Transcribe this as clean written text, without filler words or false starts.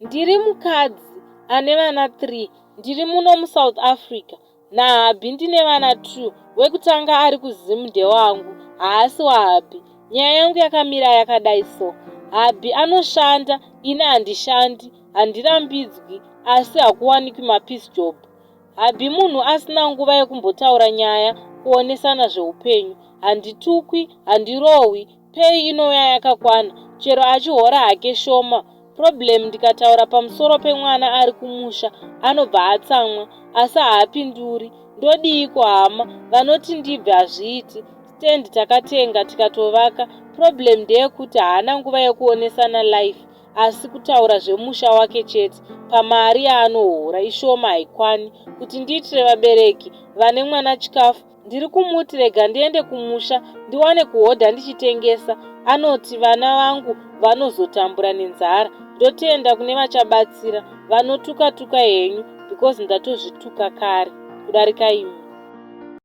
Ndiri mukadzi ane vana 3 ndiri muno muSouth Africa nahubby ndine vana 2 wekutanga ari kuZim ndewangu haasi wahubby. Nyaya yangu yakamira yakadai so hubby anoshanda ini handishandi handirambidzwi asi hakuwanikwi mapiece job. Hubby munhu asina nguva yekumbotaura nyaya kuonesana zveupenyu. Handitukwi, handirohwi, pay inouya yakakwana chero achihora hake shoma. Problem ndikataura pamusoro pemwana ari kumusha anobva atsamwa asi haapinduri. Ndodiiko hama vanoti ndibve hazviiti. Stand takatenga tikatovaka problem ndeyekuti haana nguva yekuonesana life asi kutaura zvemusha wake chete pamari yaanohora ishoma haikwani kuti ndiitire vabereki vane mwana chikafu ndiri kumuti rega ndiende kumusha ndiwane kuhodha ndichitengesa anoti vana vangu vanozotambura nenzara ndotenda kune vachabatsira vanotuka tuka henyu because ndatozvituka kare kudarika imi.